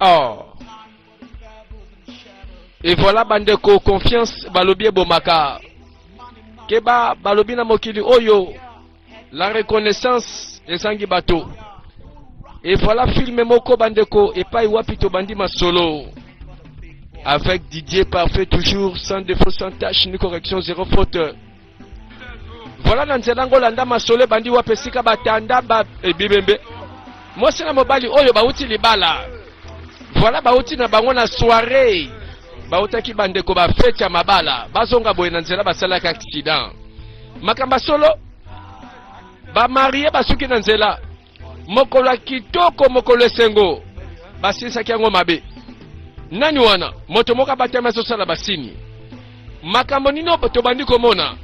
Oh. Et voilà bandeko confiance balobi ebomaka. Keba balobi na mokili oyo la reconnaissance ezangi bato. Et voilà film moko bandeko epai wapi tobandi masolo. Avec Didier parfait toujours sans défaut sans tache ni correction zéro faute. Voilà na nzela ngo landa masolo ebandi wapi esika batanda ba ebibembe. Mwasi na mobali oyo bauti libala. Voilà bauti na bango na soirée. Bautaki bandeko ba fete ya mabala. Bazonga boye na nzela basalaki accident. Makambo solo ba marie basuki na nzela. Mokolo ya kitoko, mokolo esengo, basilisaki yango mabe. Nani wana? Moto moko abatami azosala basini. Makambo nini oyo tobandi komona?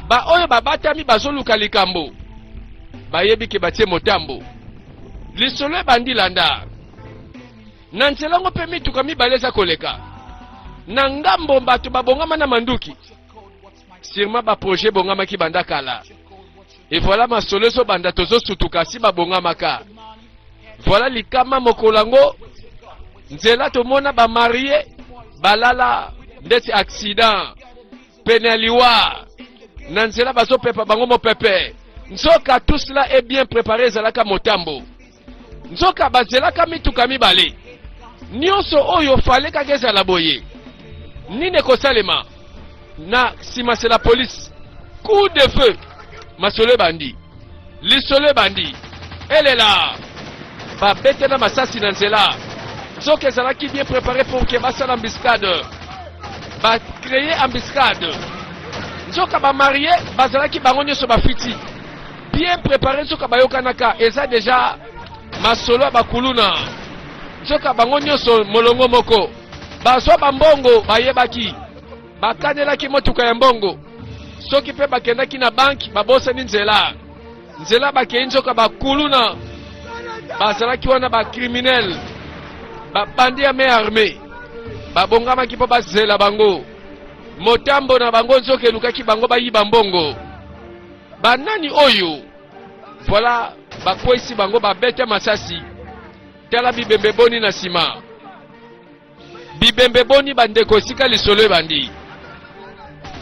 Baoyo babatami bazoluka likambo, bayebi ke batie motambo. Lisolo ebandi landa. Na nzela yango mpe mituka mibale eza koleka. Na ngambo bato babongama na manduki. Sûrement ba projet ebongamaki banda kala. Et voilà masolo ezobanda tozosutuka si babongamaka. Voilà likama mokolo yango nzela tomona ba marie balala ndeti accident pene ya liwa na nzela bazopepa bango mopepe nzoka tout cela est bien préparé ezalaka motambo nzoka bazelaka mituka mibale nyonso oyo fale kaka ezala boye nini ekosalema na nsima c'est la police coup de feu masolo ebandi lisolo ebandi elela babete na masasi na nzela nzoka ezalaki bien préparé pour ke basala embuscade bacreye embuscade nzoka bamarie bazalaki bango nyonso bafiti bien préparé nzoka bayokanaka eza deja masolo ya bakuluna nzoka bango nyonso molongo moko bazwa bambongo bayebaki bakanelaki motuka ya mbongo soki mpe bakendaki na banki babosani nzela nzela bakei nzoka bakuluna bazalaki wana bacriminele babandi ya main armée babongamaki mpo bazela bango motambo na bango nzoka elukaki bango bayiba mbongo Banani oyo? Voilà, bakwesi bango babeta masasi. Tala bibembe boni na nsima. Bibembe boni bandeko esika lisolo ebandi.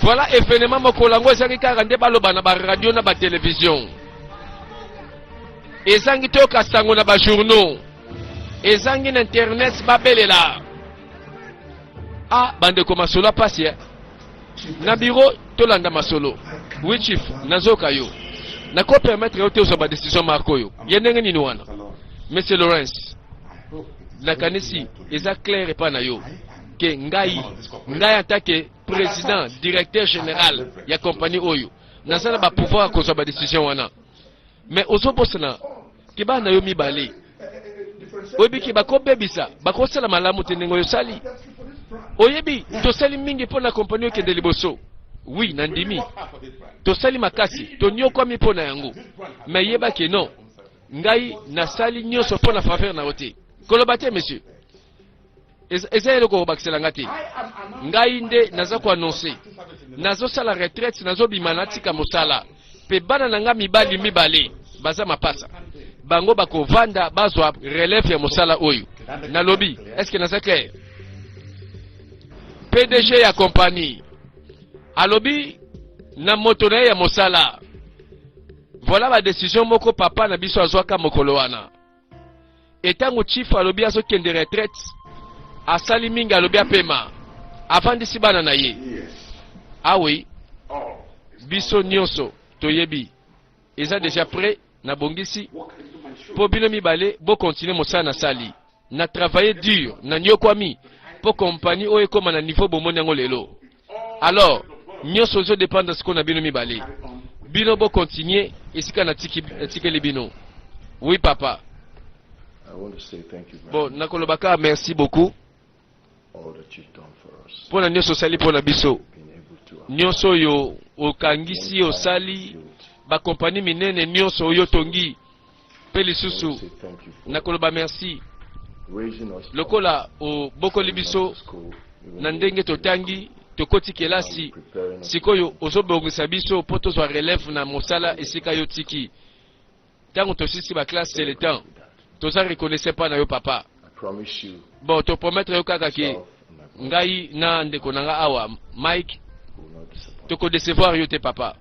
Voilà evenement mokolo yango ezangi kaka nde baloba na ba radio na ba television. Ezangi toyoka sango na ba journaux. Ezangi na internet babelela. Ah bandeko masolo ya pasi eh. Na bureau tolanda masolo. Oui chief, nazoka yo. Nako permettre yo te ozwa ba decision marque oyo. Ye ndenge nini wana? Monsieur Lawrence, nakanisi eza clair epai na yo ke ngai ngai en tant que président directeur général ya compagnie oyo naza na ba pouvoir ya kozwa ba decision wana. Mais ozobosana ke bana na yo mibale oyebi ke bakobebisa bakosala malamu te ndenge oyo osali oyebi tosali mingi mpo na kompani okende liboso wi nandimi tosali makasi tonyokwami mpo na yango me yeba ke non ngai nasali nyonso mpo na faveur na yo te koloba te monsieur eza eloko kobakisela nga te ngai nde naza koannonce nazosala retraite nazobima natika mosala mpe bana na nga mibali mibale baza mapasa bango bakovanda bazwa relève ya mosala oyo nalobi eske naza clair pdg ya kompani alobi na moto na ye ya mosala voilà badecision moko papa na biso azwaka mokolo wana Etango chief alobi azo kende retraite asali mingi alobi apema avandisi bana na ye ah oui biso nyonso toyebi eza deja près nabongisi mpo bino mibale bokontinue mosala nasali na travaille dur na nyokwami mpo kompani oyo ekóma na niveau bomoni yango lelo alors nyonso ezo dépendre sikoyo na bino mibale bino bo continuer esika natikeli bino oui papa bon nakoloba kaka merci beaucoup mpo na nyonso osali mpo na biso nyonso oyo okangisi osali bakompani minene nyonso oyo otongi mpe lisusu nakoloba merci lokola obokoli biso na ndenge totangi tokoti kelasi sikoyo ozobongisa biso mpo tozwa relève na mosala esika yo tiki ntango tosisi baklasse c'est le temps toza reconnaissant mpa na yo papa. Promise you, Bon, topromettre yo kaka ke myself and my brother ngai na ndeko na nga awa Mike will not disappoint. tokodecevoir yo te papa.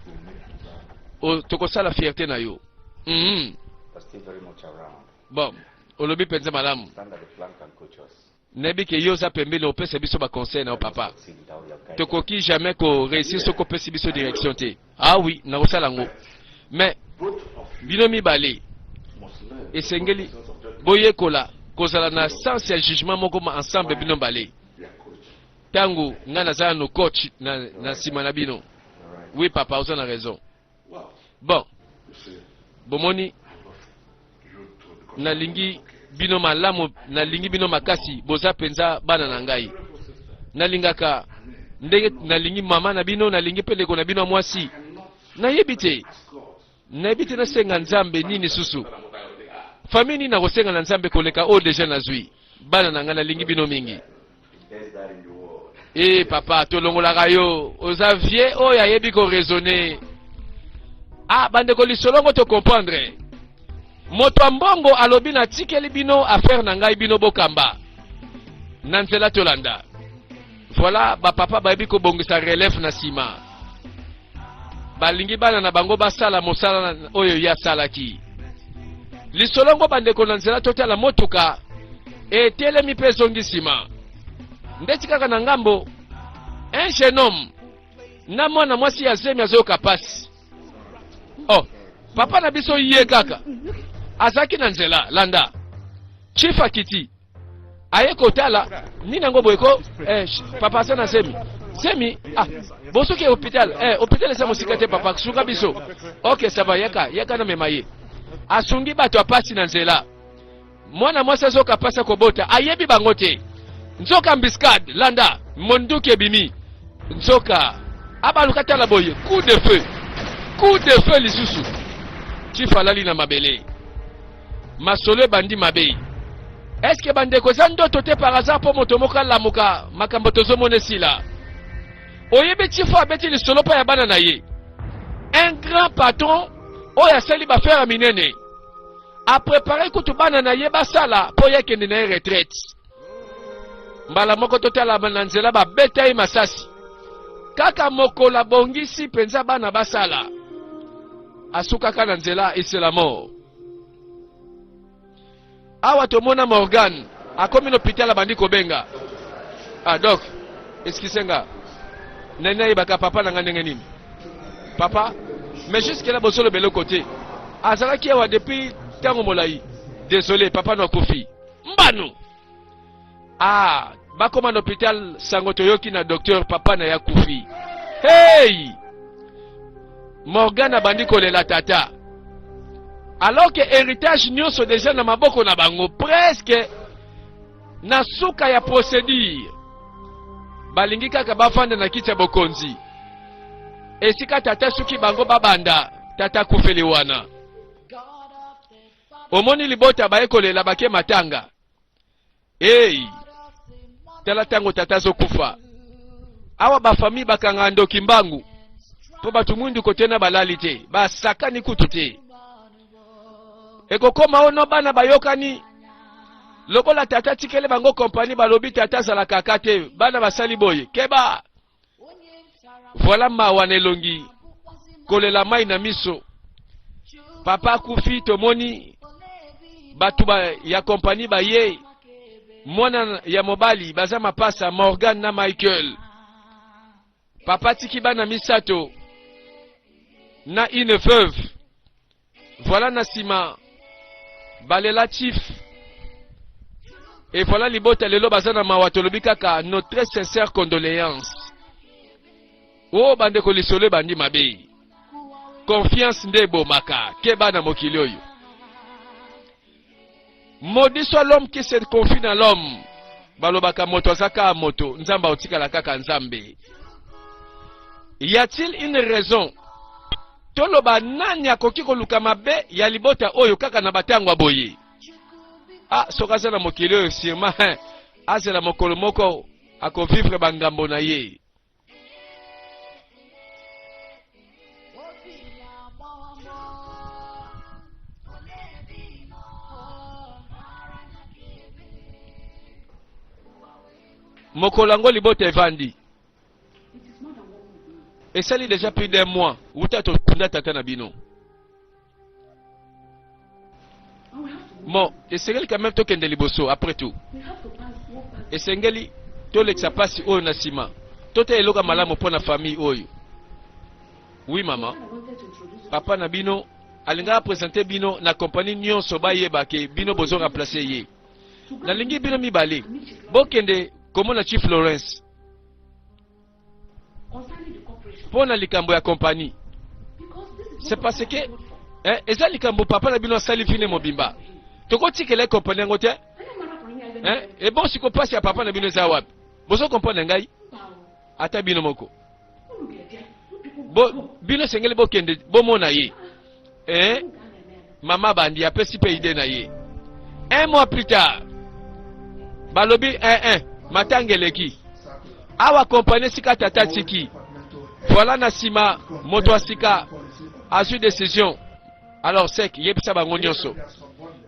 We will make you proud. O, tokosala fierté na yo. You're still very much around. Bon, olobi mpenza malamu. Stand at the flank and coach us. Nayebi ke yo oza pembeni, opesa biso baconseil na yo papa. Succeed without your guidance. Tokoki jamais koréussir soki opesi biso direction te. Ah oui, nakosala yango. Mais Both of you bino mibale must learn esengeli the sense of judgment. boyekola kozala na sens ya jugement moko ma ensemble bino mibale. Your coach. Ntango ngai naza no coach na nsima na bino. All right. Oui papa, oza na raison. Well, Bon, you see, bomoni I love you too because nalingi bino malamu, nalingi bino makasi, boza mpenza bana na ngai. Nalingaka ndenge nalingi mama na bino, nalingi mpe ndeko na bino ya mwasi. Nayebi te, nayebi te nasenga Nzambe nini susu. Famille nini nakosenga na Nzambe koleka oyo deja nazwi. Bana na ngai, nalingi bino mingi. The best dad in the world. E papa, tolongolaka yo, oza vie oyo ayebi koraisonner. Ah, bandeko, lisolongo tocomprendre. Moto ya mbongo alobi: natikeli bino affaire na ngai, bino bokamba na nzela, tolanda. Voilà, bapapa bayebi kobongisa relève na nsima, balingi bana na bango basala mosala oyo ye asalaki. Lisolongo, bandeko, na nzela totala motuka etelemi mpe ezongi nsima ndeti kaka na ngambo. Un jeune homme na mwana mwasi ya zemi azoyoka pasi. Oh, papa na biso ye kaka azalaki na nzela. Landa, chief akiti, aye kotala nini yango boye ko papa aza na zemi, zemi. Ah, bosoki hôpital, hôpital eza mosika te. Papa, sunga biso. Ok, ça va, yaka, yaka namema ye. Asungi bato apasi na nzela. Mwana mwasi azoka pasi, akobota, ayebi bango te. Nzoka embuscade. Landa, monduki ebimi, nzoka abaluka. Tala boye, coup de feu, coup de feu lisusu. Chief alali na mabele. Masolo ebandi mabe. Eske bandeko eza ndoto te par hasard mpo moto moko alamuka? Makambo tozomona esila. Oyebi, chief abeti lisolo mpo ya bana na ye. Un grand patron oyo asali baaffaires ya minene, aprépare kutu bana na ye basala mpo ye akende na ye retraite. Mbala moko totala na nzela, babeta ye masasi. Kaka mokolo abongisi mpenza bana basala, asukaka na nzela, et c'est la mort. Awa tomona Morgan akomi na hôpital, abandi kobenga. Ah doc, excuse nga, nani nayebaka papa na nga ndenge nini papa? Mais jusque là bozoloba eloko te. Azalaki awa depuis ntango molai. Désolé, papa no akufi. Mbanu ah, bakoma na hôpital, sango toyoki na docteur, papa na ye akufi. Hey, Morgan abandi kolela tata, alors que héritage nyonso déjà na maboko na bango, presque na suka ya procédure. Balingi kaka bafanda na kiti ya bokonzi esika tata. Soki bango babanda, tata akufeli wana. Omoni libota baye kolela, bake matanga. Ei, tala ntango tata azokufa awa, bafamille bakanga ndoki mbangu mpo bato mwindu kotena balali te, basakani kutu te. Ekokoma ono bana bayokani lokola tata tikele bango kompani, balobi tata azalaka kaka te. Bana basali boye, keba. Voilà, mawa na elongi, kolela mai na miso. Papa akufi, tomoni bato ya kompani baye. Mwana ya mobali baza mapasa, Morgan na Michael. Papa tiki bana misato na une veuve. Voilà, na nsima balela chief. Et voilà, libota lelo baza na mawa. Tolobi kaka nos très sincères condoléances. O bandeko, lisolo ebandi mabe. Confiance nde ebomaka. Keba na mokili oyo. Maudit soit l'homme qui se confie dans l'homme. Balobaka moto aza kaka moto, Nzambe aotikala kaka Nzambe. Y a-t-il une raison toloba nani akoki koluka mabe ya libota oyo kaka na batango ya boye? Ah, soki aza na mokili oyo, sûrement azela mokolo moko akovivre bangambo na ye. Mokolo yango libota evandi. Esali deja plus d'un mois wuta tokunda tata na bino. Bon, esengeli quand même tokende liboso après tout. Esengeli tolekisa pasi oyo na nsima. Totala eloko ya malamu mpo na famille oyo. Oui mama. Papa na bino alingaka presenter bino na compagnie nyonso bayeba ke bino bozo remplacer ye. Nalingi bino mibale bokende komona Chief Lawrence mpo na likambo ya compagnie. C'est parce que eh, eza likambo papa na bino asali vine mobimba. Tokotikela ye compagnie yango te. Eh, ebon siko pasi ya papa na bino eza wapi? Bozo comprendre ngai? Ata bino moko. Bo, bino esengeli bokende bomona ye. Eh, mama bandi apesi mpe ide na ye. Un mois plus tard, balobi eh, eh, matanga eleki. Awa kompani esika tata atiki. Voilà na nsima moto ya sika azwi decision. Alors sec yebisa bango nyonso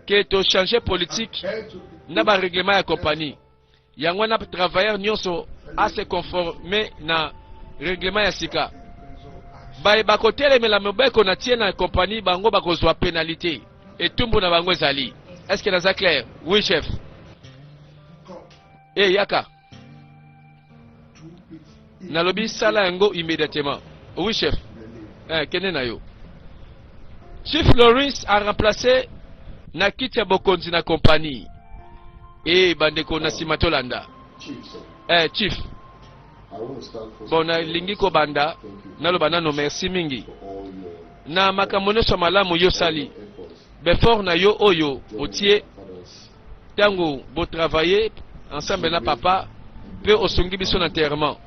ke to changer politique na ba règlement ya compagnie. Yango wana travailleur nyonso a se conformer na règlement ya sika. Baye bakotelemela mobeko na tie na compagnie bango bakozwa penalite. Etumbu na bango ezali. Est-ce que naza clair? Oui chef. Eh yaka. Nalobi sala yango immédiatement. Oui chef. Eh kende na yo. Chief Lawrence a remplacé na kiti ya bokonzi na compagnie. Eh bandeko na nsima tolanda. Eh chief. Bon nalingi kobanda naloba nano merci mingi na makambo nyonso malamu yo sali befort na yo oyo otie Tango bo travailler ensemble na papa pe osungi biso na enterrement.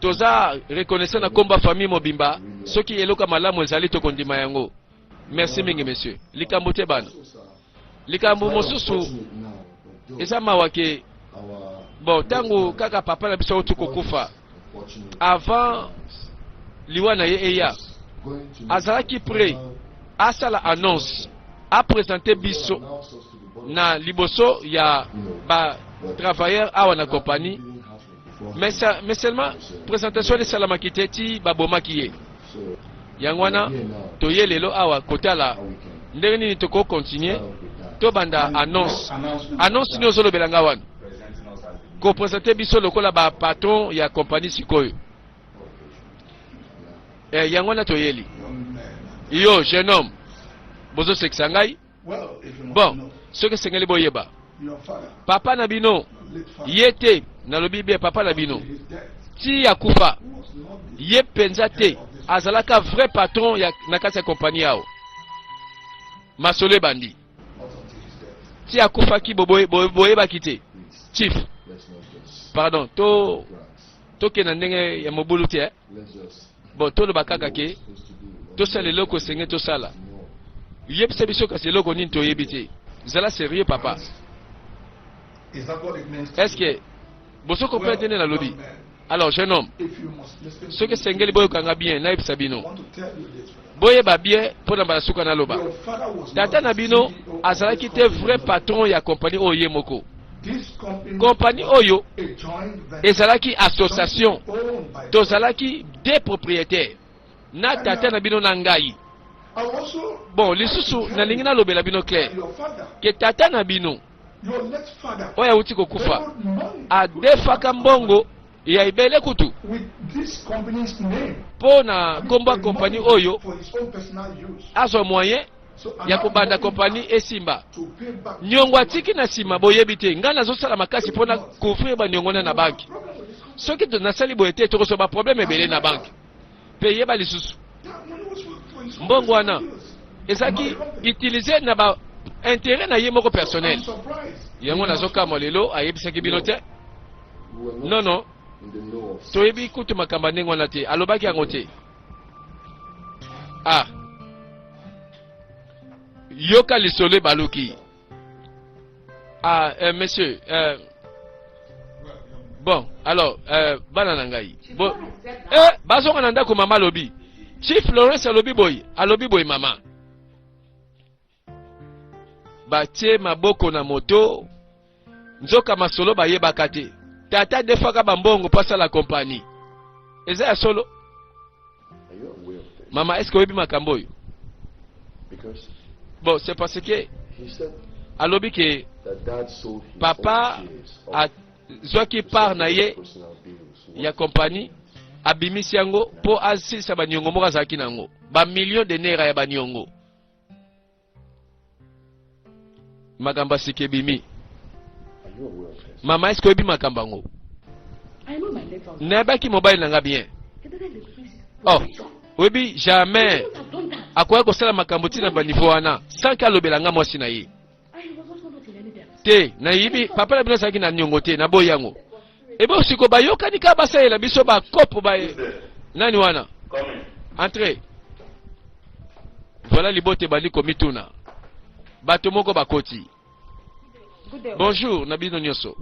Toza reconnaissant na komba famille mobimba soki eloko ya malamu ezali tokondima yango. Merci mingi monsieur. Likambo te bana. Likambo mosusu eza mawa ke bon tango kaka papa na biso auti kokufa avant liwa na ye eya azalaki près asala annonce apresente biso na liboso ya ba travailleurs awa na compagnie mais, ça, mais seulement présentation wana esalamaki te ti babomaki ye yango wana toye lelo awa kotala ndenge nini toko continuer tobanda annonce annonce nini ozolobela nga wana ko presenter biso lokola ba patron ya compagnie sikoyo eh, yango wana toyeli yo jeune homme bozosekisa ngai bon soki esengeli boyeba papa na bino ye te nalobi bien papa na bino ti akufa ye mpenza te azalaka vrai patron ya, na kati ya kompani yao masolo ebandi ti akufaki boyebaki te chief pardon to tokenda ndenge ya mobulu te eh? bon toloba kaka ke tosala eloko esenge tosala yebisa biso kasi eloko nini toyebi te zala sérieux papa est ce que bozo comprendre te nde nalobi alors jeune homme soki esengeli boyokanga bien nayebisa bino boyeba bien mpo na mbala suka naloba tata na bino azalaki te vrai patron ya kompani oyo ye moko kompani oyo ezalaki association tozalaki deux propriétaires na tata na bino na ngai bon lisusu nalingi nalobela bino clair ke tata na bino oyo awuti kokufa adefaka mbongo ya ebele kutu mpo na nkombo ya kompani oyo azwa moyen ya kobanda kompani esimba niongo atiki na nsima boyebi te ngai nazosala makasi mpo na couvrir baniongo na na banki soki nasali boye te tokozwa baproblème ebele na banki mpe yeba lisusu mbongo wana ezalaki utilize na ba intérêt na ye moko personnel yango nazokamwa lelo ayebisaki bino te non non toyebi kutu makambo ya ndenge wana te alobaki yango te ah yoka lisolo ebaluki Ah, euh, monsieur, euh, bon, alors, euh, bana na ngai. Bo, eh, bazonga na ndako mama alobi. Chief Lawrence alobi boye, alobi boye mama. Batie maboko na moto, nzoka masolo bayebaka te. Tata adefaka bambongo mpo asala kompani. Eza ya solo? Mama, est-ce que oyebi makambo oyo? Bon, c'est parce que alobi ke papa azwaki part na ye ya kompani, abimisi yango mpo asilisa baniongo moko azalaki na yango, bamillion de naira ya baniongo. Makambo ya sika ebimi. Mama, eske oyebi makambo yango? Nayebaki mobali na nga bien. Oh, oyebi jamais akoki kosala makambo ntina baniveau wana sans ke alobela nga mwasi na ye te. Nayebi papa na bino azalaki na niongo te, naboyi yango. Ebo siko bayokani kaka basalela biso bakopo ba nani wana entre. Voilà, libote ebandi komituna, bato moko bakoti. Bonjour na bino nyonso.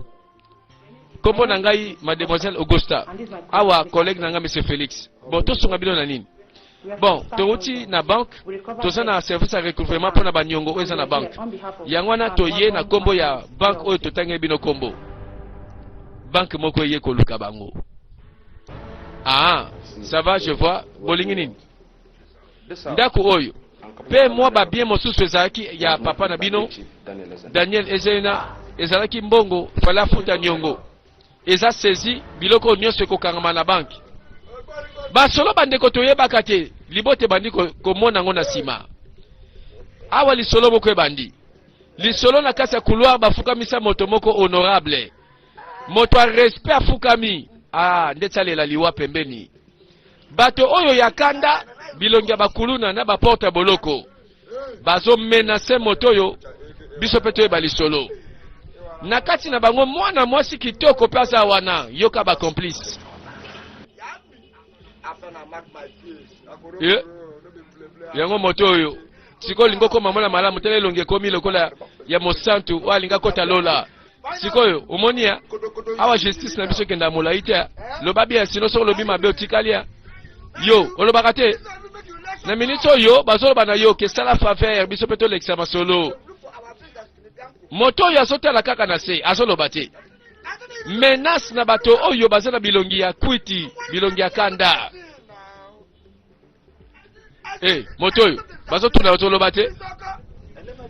Kombo na ngai Mademoiselle Augusta, awa collègue na ngai Monsieur Félix. Bon, tosunga bino na nini? Bon, touti na banque, toza na service ya recouvrement mpo na baniongo oyo eza na banque. Yango wana toye na nkombo ya banque oyo totangeli bino nkombo. Banque moko eye koluka bango. Ah, ça va, je vois. Bolingi nini? Ndako oyo mpe mwa babien mosusu ezalaki ya papa na bino Daniel Ezena, ezalaki mbongo fale afuta niongo, eza saisi. Biloko oyo nyonso ekokangama na banque. Basolo bandeko toyebaka te, libota ebandi komona yango na nsima. Awa lisolo moko ebandi, lisolo na kati ya couloir. Bafukamisa moto moko honorable, moto ya respect afukami. Ah, ndeti alela liwa pembeni. Bato oyo ya kanda, bilongi ya bakuluna na baporte ya boloko, bazomenase moto oyo. Biso mpe toyeba lisolo. Na kati na bango mwana mwasi kitoko mpe aza wana. Yoka bacomplice. Yango moto oyo sikoyo olingi okoma mwana malamu, tala elongi ekomi lokola ya mosantu oyo alingi akota lola. Sikoyo omoni ya awa justice na biso ekenda molai te. Loba bien, sino soki olobi mabe otikali ya yo. Olobaka te na miniti oyo bazoloba na yo ke sala faveur, biso mpe tolekisa masolo. Moto oyo azotala kaka na se, azoloba te. Menace na bato oyo baza na bilongi ya kwiti, bilongi ya kanda. Eh, moto oyo bazotuna, bazoloba te.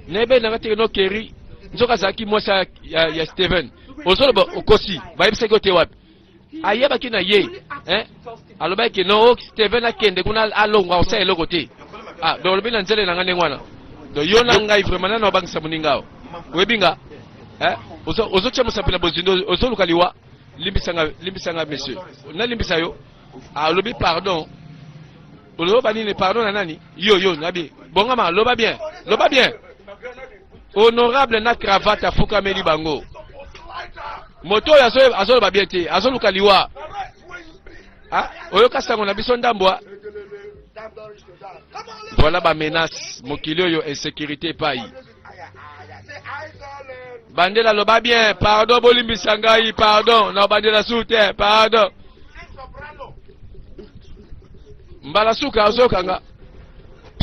Nayebeli nanga teke no keri nzoka azalaki mwasi ya Steven. Ozoloba okosi, bayebisaki yo te wapi ayebaki na ye, eh? Alobaki ke no, Steven akende kuna, alongwa, osala eloko te. Ah, donc olobi na nzele na nga ndenge wana. Donc yo na ngai vraiment nano obangisa moninga awa. Oyebi nga, eh? Ozotia mosapi na bozindo, ozoluka liwa. Limbisanga, limbisanga monsieur, nalimbisa yo. Alobi pardon, oloba nini? Pardon na nani? Yo, yo nabi bongama, loba bien, loba bien. Honorable na cravate afukameli bango. Moto oyo azoloba bien te, azoluka liwa. Ah, oyoka sango na biso ndambwa. Voilà bamenace. Mokili oyo insécurité epai. Bandela, loba bien. Pardon, bolimbisa ngai, pardon, na bandela su te, pardon. Mbala suka azokanga.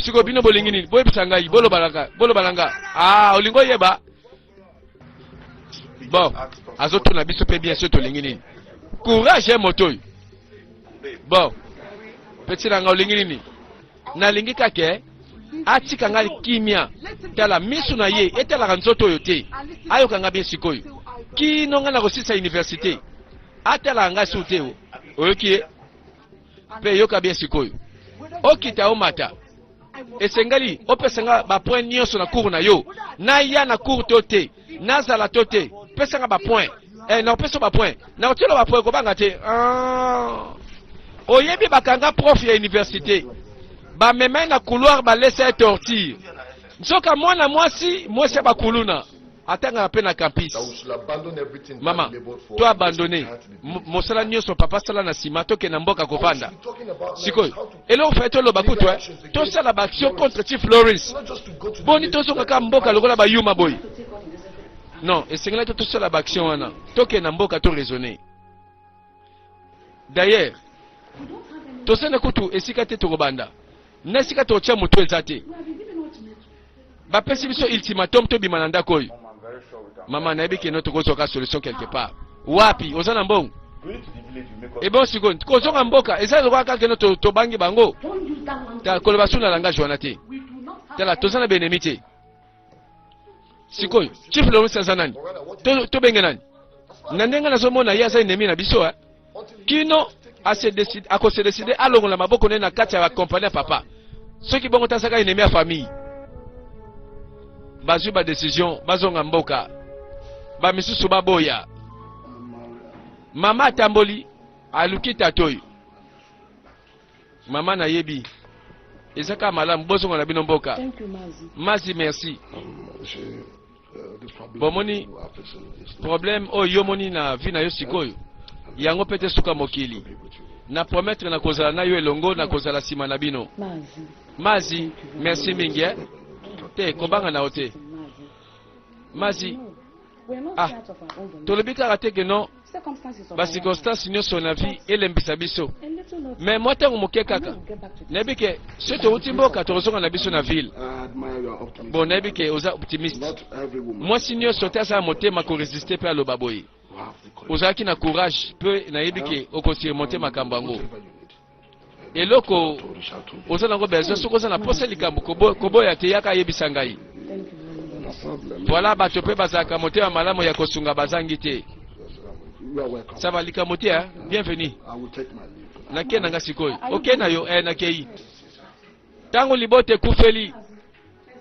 Siko bino bolingi nini? Boyebisa ngai, bolobalaka, boloba na nga. Ah, olingi oyeba. Bon, azotuna biso mpe bien sûr tolingi nini. Courage ye moto oyo. Bon, petit na nga, olingi nini? Nalingi kake atika ngai kimia. Tala misu na ye etalaka nzoto oyo te, ayoka nga bien. Sikoyo kino ngai nakosilisa université, atalaka ngai su te. Oyoki ye mpe yoka bien. Sikoyo okita omata, esengeli opesa nga bapoint nyonso na cours na yo. Naya na cours to te, nazala to te, pesa nga bapoint. Eh, nakopesa bapoint, nakotiela bapoint, kobanga te. Ah. Oyebi bakanga prof ya université, bamema ye na couloir, balesa ye torture. Nzoka mwana mwasi, mwasi ya bakuluna, atangaka mpe na campus. Mama, to abandonne mosala nyonso papa asala na nsima, tokende na mboka kovanda. Sikoyo eloko faye toloba kutu, tosala baaction contre Chief Lawrence. Boni tozonga kaka mboka lokola bayuma boye? Non, esengelaki tosala baaction wana, tokende na mboka, to raisonner. D'ailleurs tosala kutu esika te tokobanda na esika tokotia motu eza te. Bapesi biso ultimatum, tobima na ndako oyo. Mama, nayebi keno tokozwaka solution quelque part. Wapi oza na mbongo? Ebon sikoyo kozonga mboka eza lokola kaka keno tobangi bango. Tala koloba su na langage wana te. Tala toza na benemi te. Sikoyo chief Lawrence aza nani? Tobenge nani? Na ndenge nazomona ye aza ennemi na biso eh? Kino akose decide alongola maboko na ye na kati ya bakompani ya papa. Soki bongo te azaka ennemi ya famille. Bazwi ba decision bazonga mboka, ba misusu baboya. Mama atamboli aluki tata oyo. Mama nayebi eza kaka malamu bozonga na bino mboka. Mazi merci. Bomoni problème oyo yo moni na vie na yo sikoyo yango mpe te suka mokili. Na promettre na kozala na yo elongo na kozala nsima na bino. Mazi merci mingi eh? Te kobanga na yo te Mazi. Ah, tolobi kaka te ke non ba circonstances nyonso na vie elembisa biso, mais mwa ntango moke kaka nayebi ke soki towuti mboka tokozonga na biso na ville. Bon, nayebi ke oza optimiste, mwasi nyonso te asala motema koresiste mpe aloba boye. Ozalaki na courage mpe nayebi ke okosurmonte makambo yango. Eloko oza nango besoin, soki oza na posa likambo koboya te, yaka ayebisa ngai. Voilà, bato mpe bazalaka motema malamu ya kosunga bazangi te. Ça va likambo te, hein? Bienvenue. Nakei na nga sikoyo. Okei na yo, eh, nakei. Ntango libota ekufeli,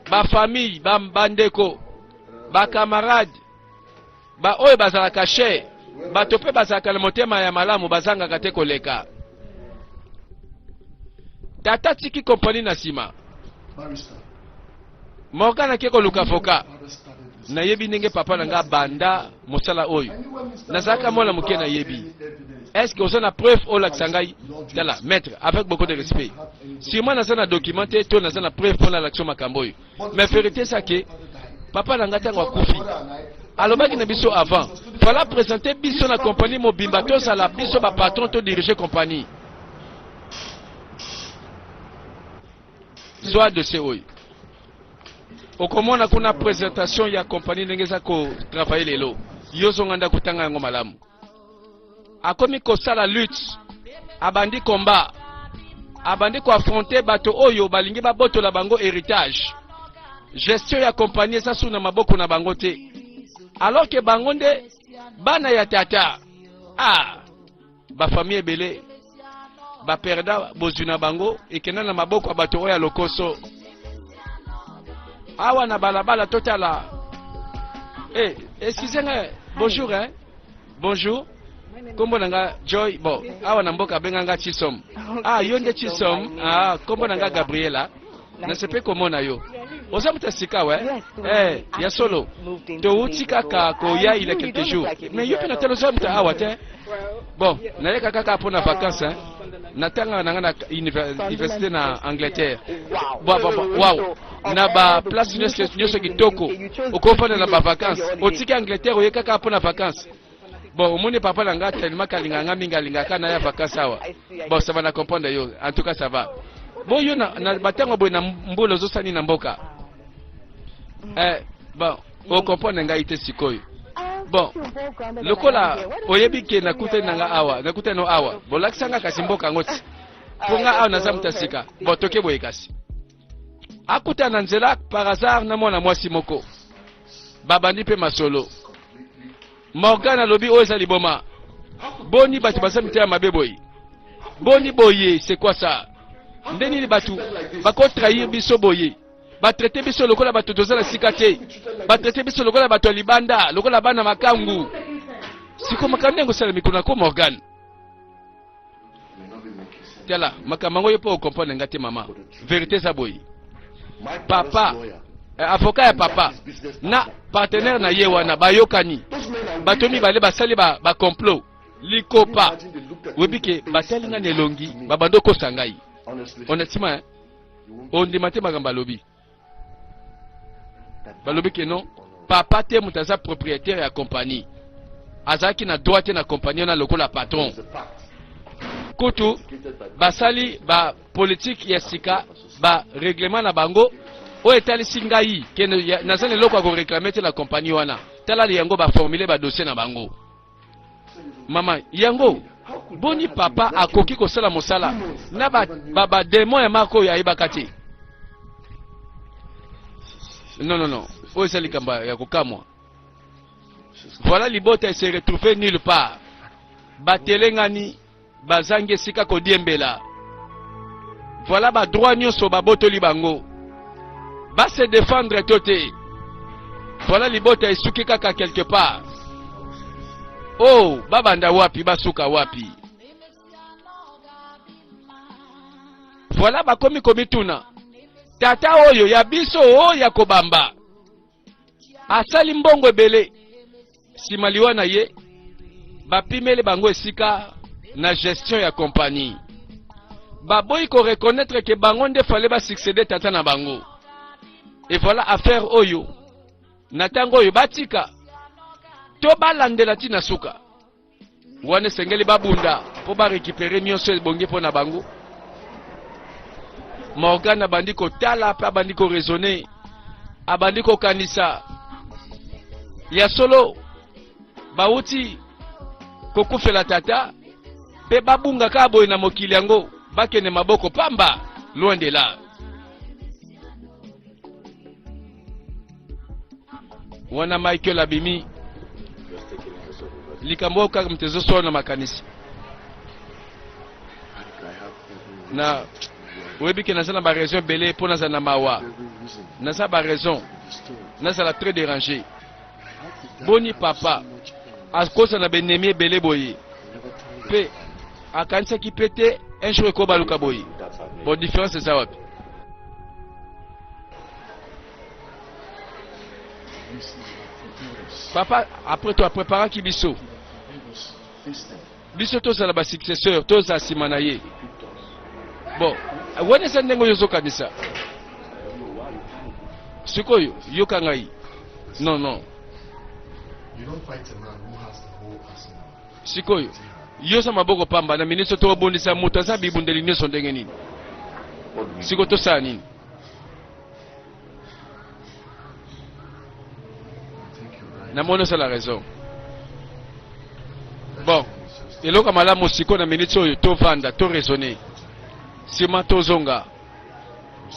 ba famille, bandeko, ba camarade, ba oyo bazalaka cher, bato mpe bazalaka na motema ya malamu bazangaka te koleka. Tata tiki kompani na nsima. Morgan ake koluka avocat. Nayebi ndenge papa na nga banda mosala oyo. Nazalaka mwana moke nayebi. Est-ce que oza na preuve olakisa ngai? Tala, maître, avec beaucoup de respect. Sûrement naza na document te to naza na preuve mpona alakisa makambo oyo. Mais vérité eza ke papa na ngai ntango akufi alobaki na biso avant fala présenter biso na compagnie mobimba, tozala biso ba patron, to diriger compagnie. Zwa dossier oyo, okomona kuna présentation ya compagnie ndenge eza kotravaille lelo. Yo zonga ndako, tanga yango malamu. Akomi kosala lutte, abandi combat, abandi koaffronter bato oyo balingi babotola bango héritage. Gestion ya compagnie eza su na maboko na bango te, alors ke bango nde bana ya tata. Ah, bafamille ebele baperda bozwi na bango ekenda na maboko ya bato oyo ya lokoso. Awa na balabala totala. Eh, excusez nga, bonjour hein? Bonjour, kombo na nga Joy. Bon, awa na mboka abenga nga Chisom. Ah, yo nde Chisom? Ah, kombo na nga Gabriela, nasepe komona yo. Oza moto ya sika we? Eh, ya solo, touti kaka koya il y a quelques jours, mais yo mpe na tala oza moto awa te. Bon, nayeka kaka mpo na vacance hein. Natangaka na nga na université na Angleterre. Bon, bon, bon, wow, na baplace nyonso kitoko okofanda na bavacance. Otiki Angleterre, oye kaka mpo na vacance? Bon, omoni papa na nga tellement kalingaka nga mingi, alingaka na ya vacance awa. Bon, ça va, na comprendre yo. En tout cas ça va. Bon, yo na batango boye na mbula ozosani na mboka? Eh, bon, ocomprendre ngai te sikoyo. Bon, lokola oyebi ke nakutani na nga awa, nakutani no awa, bolakisa nga kasi mboka yango ti mpo nga awa naza moto ya sika. Bon, toke boye kasi. Akutana na nzela par hasard na mwana mwasi moko, babandi mpe masolo. Morgan alobi oyo eza liboma. Boni bato baza mitema mabe boye? Boni boye, c'est quoi ça? Nde nini bato bakotrahir biso boye? Batraite biso lokola bato toza na sika te, batraite biso lokola bato ya libanda, lokola bana makangu. Siko makambo ndenge osalemi kuna ko Morgan, tala makambo yango yo mpo okomprendre nga te. Mama, vérité eza boye: papa avocat ya papa na partenaire na ye wana bayokani, bato mibale basali bacomplot ba likopa. Oyebi ke batali nga na elongi, babandi okosa ngai. Honnêtement, ondima te makambo alobi. Balobi ke non, papa te moto aza propriétaire ya compagnie, azalaki na droit te na compagnie wana lokola patron. Kutu basali bapolitike ya sika, barèglement na bango oyo etalisi ngai ke naza na eloko ya koréclamer te na compagnie wana. Tala yango, baformule badossier na bango. Mama yango boni papa akoki kosala mosala na bademo ba, ba ya marke oyo ayebaka te? Non, non, non, oyo eza likambo ya kokamwa. Voilà libota ese retrouve nulle part, batelengani, bazangi esika kodiembela. Voilà badroit nyonso babotoli bango, base défendre to te. Voilà libota esuki kaka quelque part. Oh, babanda wapi, basuka wapi? Voilà bakomi komituna, tata oyo ya biso oyo ya kobamba asali mbongo ebele, nsima liwa na ye bapimeli bango esika na gestion ya compagnie, baboyi koreconnaitre ke bango nde fale basuccede tata na bango. Et voilà affaire oyo na ntango oyo batika to balandela ntina suka wana, esengeli babunda mpo barekipere nyonso ebongi mpo na bango. Morgan abandi kotala mpe abandi koraisonne, abandi kokanisa ya solo bawuti kokufela tata mpe babunga kaka boye na mokili yango, bakende maboko pamba? Loin de là. Wana Michael abimi likambo oyo kaka moto ezoswana na makanisi na oyebi ke naza na baraison ebele mpo nazala na mawa, naza baraison nazala très dérangé. Boni papa akosa na benemi ebele boye, mpe akanisaki mpe te un jour ekobaluka boye? Bon, différence eza wapi? Papa après to apreparaki biso, biso tozala basuccesseur, tozala nsima na ye. Bon, wana eza ndenge oyo ozokanisa sikoyo. Yoka ngai, non, non. Sikoyo yo oza maboko pamba na minisi, tokobundisa moto aza bibundeli nyonso ndenge nini? Sikoyo tosala nini? Namoni osala raison. Bon, eloko ya malamu sikoyo na miniti oyo, tovanda, to raisonne, nsima tozonga,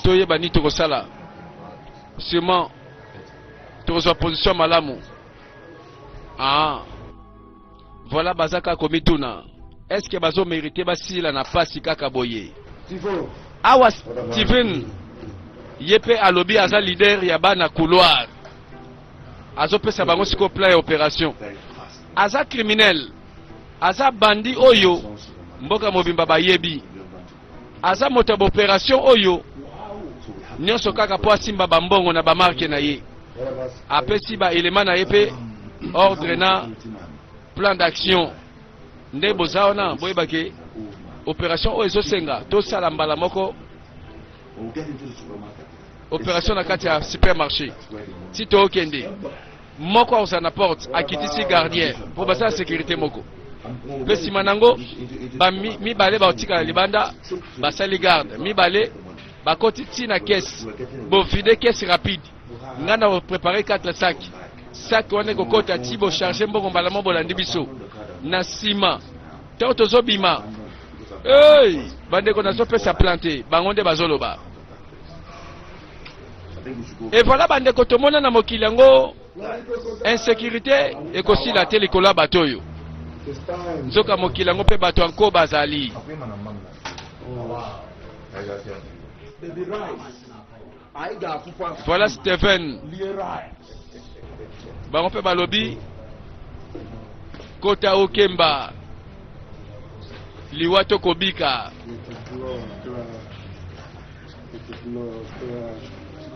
toyeba nini tokosala. Sûrement tokozwa position ya malamu. Ah, voilà, baza kaka komituna est ce que bazomérite basila na pasi kaka boye. Awa Steven ye mpe alobi aza leader ya bana couloir, azopesa bango sikoyo plan ya opération. Aza criminel, aza bandi oyo mboka mobimba bayebi, aza moto ya baopération oyo nyonso kaka mpo asimba bambongo na bamarke na ye. Apesi baelema na ye mpe ordre na plan d'action. Nde boza wana, boyebake opération oyo ezosenga tosala mbala moko opération na kati ya supermarché. Ti tookende, moko akozala na porte, akitisi gardien mpo basala sécurité moko, mpe nsima nango mibale bakotikala libanda, basali garde, mibale bakoti ntina caisse, bovide caisse rapide. Ngai na koprépare 4 sac, sac wana ekokota ti bocharge mbongo mbala mo, bolandi biso na nsima ntango tozobima. Hey, bandeko, nazopesa plan te, bango nde bazoloba. Et voilà bandeko, tomona na mokili yango insécurité ekosila te likolo ya bato oyo. Nzoka mokili yango mpe bato yanko bazali. Voilà Steven, bango mpe balobi kota okemba liwa to kobika.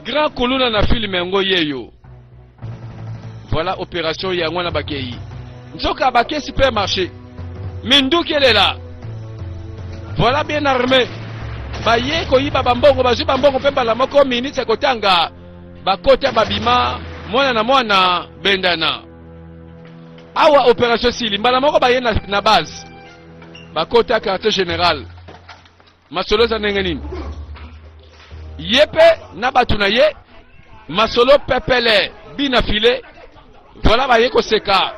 Grand kuluna na filme yango yeyo. Voilà opération yango wana, bakei nzoka bake supermarché, minduki elela. Voilà, bien armé, baye koyiba bambongo, bazwi bambongo mpe mbala moko minute ya kotanga, bakota, babima, mwana na mwana bendana. Awa opération sili, mbala moko baye na base, bakota quartier général. Masolo eza ndenge nini? Ye mpe na bato na ye, masolo pepele bina file. Voilà, baye koseka.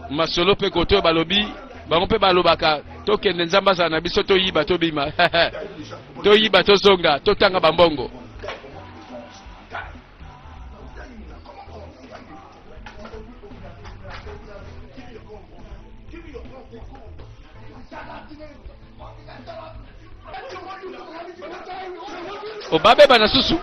Masolo mpe kote oyo balobi bango mpe balobaka tokende nzambe azala na biso toyiba tobima toyiba tozonga totanga bambongo. Obabeba na susu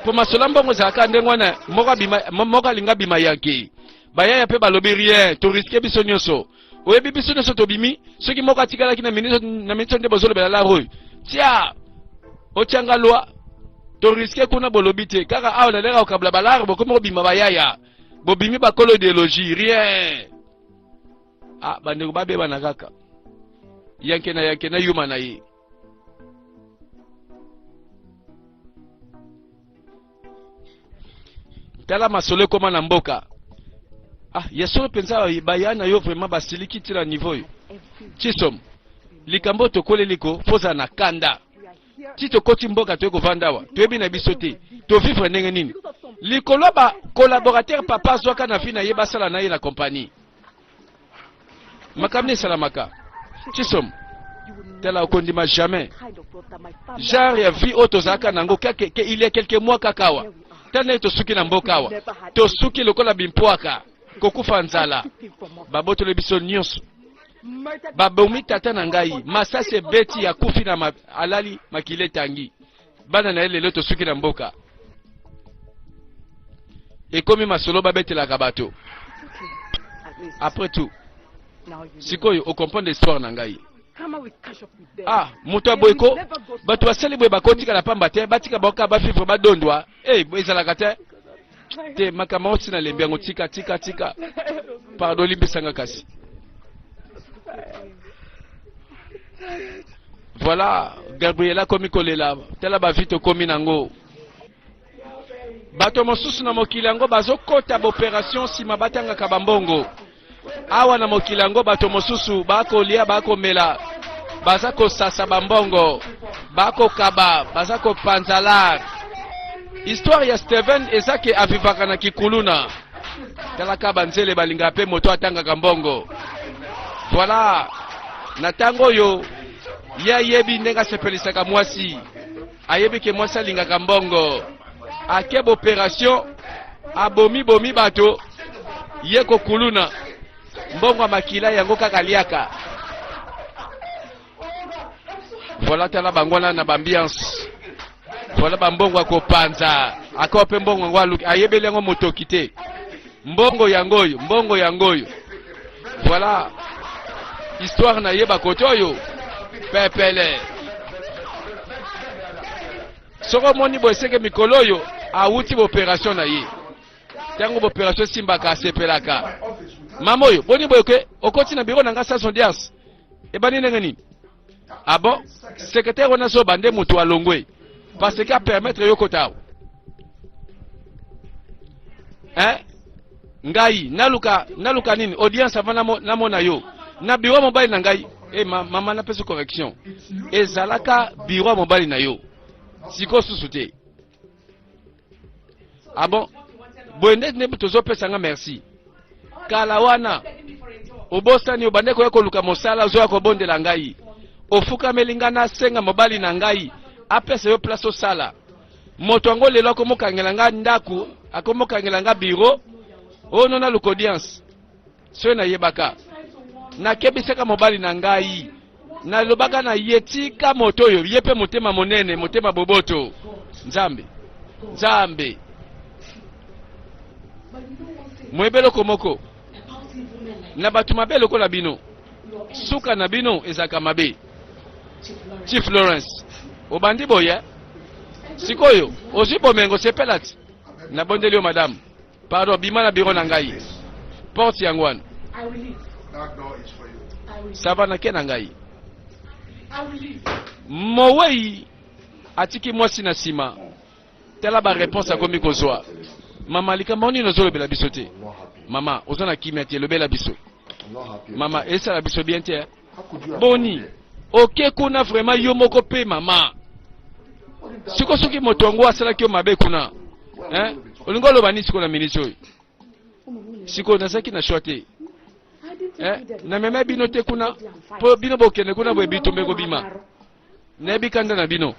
mpo masolo ya mbongo ezalaka ndenge wana, moko alinga abima yanke bayaya mpe balobi rien, toriske biso nyonso, oyebi biso nyonso tobimi. Soki moko atikalaki na minute nde bozolobela la oyo tia otianga loi, toriske kuna bolobi te kaka awa naleka kokabula balare, bokomi kobima bayaya, bobimi bakolo idéologie rien. Ah, bandeko babebana kaka yanke na yanke na yuma na ye. Tala masolo ekoma na mboka. Ah, ya solo mpenza baya na yo vraiment basiliki ntina niveau oyo. Chisom, likambo oyo tokoleli ko fozala na kanda. Ti tokoti mboka toye kovanda awa, toyebi na biso te tovivre ndenge nini likolo ya ba collaborateur papa azwaka na vie na ye basala na ye na compagnie. Makambo esalamaka. Chisom, tala okondima jamais genre ya vie oyo tozalaka nango il y a quelques mois kaka awa. Tala ndenge tosuki na mboka awa, tosuki lokola bimpwaka kokufa nzala, babotoli biso nyonso, babomi tata na ngai, masasi ebeti, akufi na alali makili etangi bana na ye. Lelo tosuki na mboka, ekomi masolo babetelaka bato. Après tout, sikoyo okomprendre histoire na ngai. Ah, moto ya boye ko bato basali boye bakotikala pamba te, batika baoka bavivre badondwa. Hey, ezalaka te te makambo yango ntina lembi yango. Tika, tika, tika, pardon, limbisanga. Kasi voilà, Gabriela akomi kolela. Tala bavi tokomi nango. Bato mosusu na mokili yango bazokota baopération nsima batangaka bambongo. Awa na mokili yango bato mosusu bakolia, bakomela, baza kosasa bambongo, bakokaba, baza kopanza lar. Histoire ya Steven eza ke avivaka na kikuluna. Talaka banzele balingaka mpe moto atangaka mbongo. Voilà, na ntango oyo ye ayebi ndenge asepelisaka mwasi, ayebi ke mwasi alingaka mbongo, akeba opération, abomi bomi bato, ye kokuluna mbongo ya makila yango kaka aliaka. Voilà, tala bango wana na baambiance. Voilà, bambongo ya kopanza akawa mpe mbongo yango aluki ayebeli yango motoki te. Mbongo yango oyo, mbongo yango oyo. Voilà histoire na ye bakote oyo pepele. Soki omoni boye seke mikolo oyo awuti baopération na ye. Ntango baopération esimbaka asepelaka. Mama oyo boni boye ke okoti na biro na nga sans audience, ebandi ndenge nini? Ah bon, secrétaire wana azoba nde moto alongwe parce que apermettre yo kota awa, hein? Ngai naluka nini audience avant namona yo na biro ya mobali na ngai? E ma, mama, napesi correction, ezalaka biro ya mobali na yo, sikoyo susu te. Ah bon, boye nde nde tozopesa nga merci. Kala wana obosani, obande koya koluka mosala, ozoya kobondela ngai, ofukameli ngai, nasenga mobali na ngai apesa yo place osala. Moto yango lelo akomokangela nga ndako, akomokangela nga biro oyo no naluka audience. Soki nayebaka, nakebisaka mobali na ngai, nalobaka na ye tika moto oyo, ye mpe motema monene, motema boboto. Nzambe, Nzambe moyebi eloko moko na bato mabe lokola bino, suka na bino ezalaka mabe. Chief Lawrence, obandi boye, sikoyo ozwi bomengo, sepela ti. Nabondeli yo madame, pardon, bima na biro na ngai, porte yango wana. That door is for you. Ça va, nake na ngai. Mowei atiki mwasi na nsima. Tala baréponse akomi kozwa. Mama, likambo nini ozolobela biso te? I'm not happy. Mama, oza na kimia te, lobela biso. I'm not happy. Mama, esala biso bien te. How could you have Boni gone there? oke kuna vraiment yo moko mpe mama? What if that Siko soki moto yango asalaki yo mabe kuna, hein? Olingi oloba nini sikoyo na miniti oyo? Sikoyo nazalaki na choix te. Eh, namema bino te kuna mpo bino bokende kuna boye bitumba ekobima. Nayebi kanda na bino.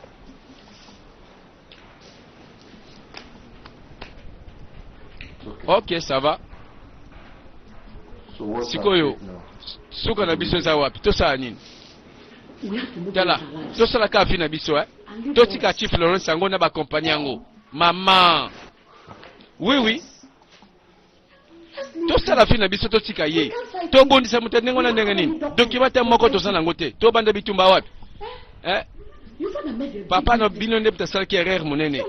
Ok, ça va. Sikoyo suka na biso eza wapi? Tosala nini? Tala, tosala kaka vie na biso eh? Totika Chief Lawrence yango na bakompani yango. Mama. Oui, oui. Tosala vie na biso, totika ye. Tobundisa moto ya ndenge wana ndenge nini? Document ata moko toza nango te. Tobanda bitumba wapi? Eh? Papa na bino nde asalaki erreur monene.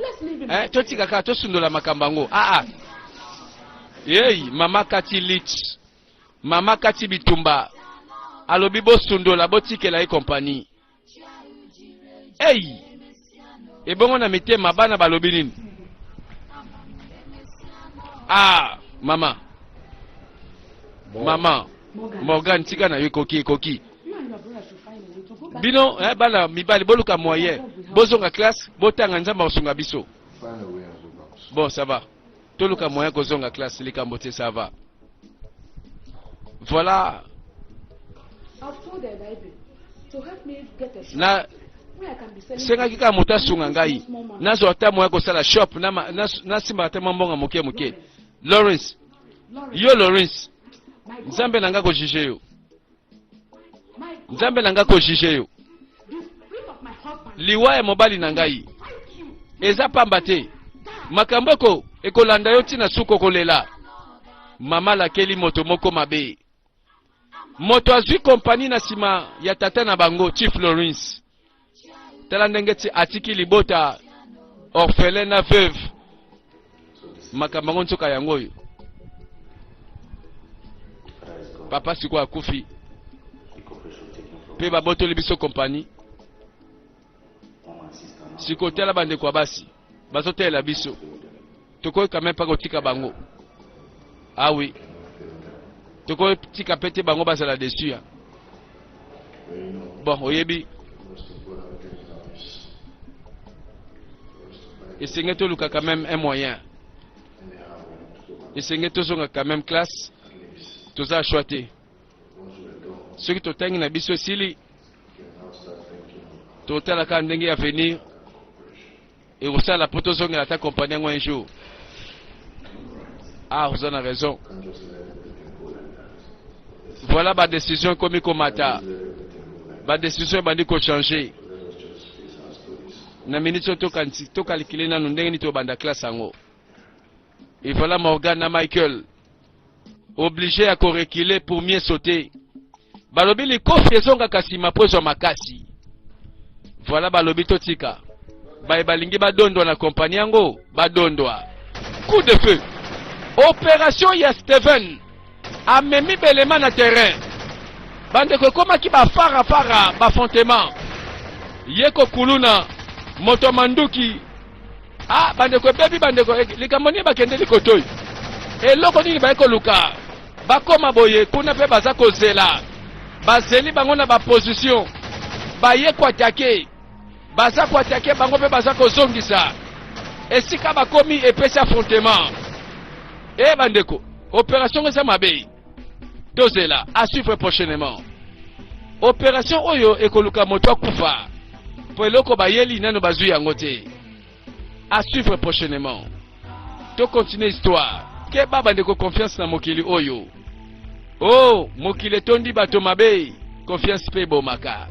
Eh, totika kaka, tosundola makambo yango. Ah ah. Yei, mama kati lit. Mama kati bitumba. Alobi bosundola, botikela ye kompani. Ei! Ebongo na mitema bana balobi nini? Ah, mama. Mama, Morgan tika na yo ekoki ekoki. Bino eh, bana mibali boluka moyen bozonga classe botanga Nzambe akosunga biso. Bon, ça va. Toluka moyen kozonga classe likambo te ça va. Voilà. Na sengaki kaka moto asunga ngai nazwa ata moyen kosala shop nasimbaka ata mwa mbongo moke moke. Lawrence, yo Lawrence, Nzambe na ngai kojuge yo. Nzambe na ngai kojuge yo. Liwa ya mobali na ngai eza pamba te. Makambo eko ekolanda yo ntina suka okolela. Mama alakeli moto moko mabe. Moto azwi kompani na nsima ya tata na bango Chief Lawrence. Tala ndenge ti atiki libota orphelin na veuve. Makambo yango nzoka yango oyo. Papa sikoyo akufi mpe babotoli biso kompani. Sikoyo tala bandeko ya basi bazotalela biso, tokoki quand même mpa kotika bango. Ah oui, tokoki tika mpe te bango bazala desu ya bon. Oyebi, esenge toluka quand même un moyen, esenge tozonga quand même classe, toza choix te. Soki totangi na biso esili, totalaka ndenge ya avenir ekosala mpo tozongela ata kompani yango un jour. Ah, oza na raison. Voilà badécision ekomi komata, badécision ebandi kochange na minute oyo. Tokalikile nanu ndenge nini tobanda classe yango. Et voilà Morgan na Michael obligé ya koreculer pour mieux sauter. Balobi likofi ezongaka nsima mpo ezwa makasi. Voilà, balobi totika baye balingi badondwa na kompani yango badondwa. Coup de feu, opération ya Steven amemi belema na terrain. Bandeko, ekomaki bafarafara, baaffrontement ye kokuluna moto manduki. Ah bandeko, ebebi bandeko, likambo nini bakendeli kotoyi? Eloko nini baye koluka? Bakoma boye kuna mpe baza kozela, bazeli bango na baposition, baye koattaquer, baza koattaquer bango mpe baza kozongisa. Esika bakomi epesi affrontement. E bandeko, opération eza mabe, tozela, à suivre prochainement. Opération oyo ekoluka moto akufa mpo eloko bayeli nano bazwi yango te. À suivre prochainement. Tocontinue histoire. Keba bandeko, confiance na mokili oyo. Oh, mokili etondi bato mabe, confiance mpe ebomaka.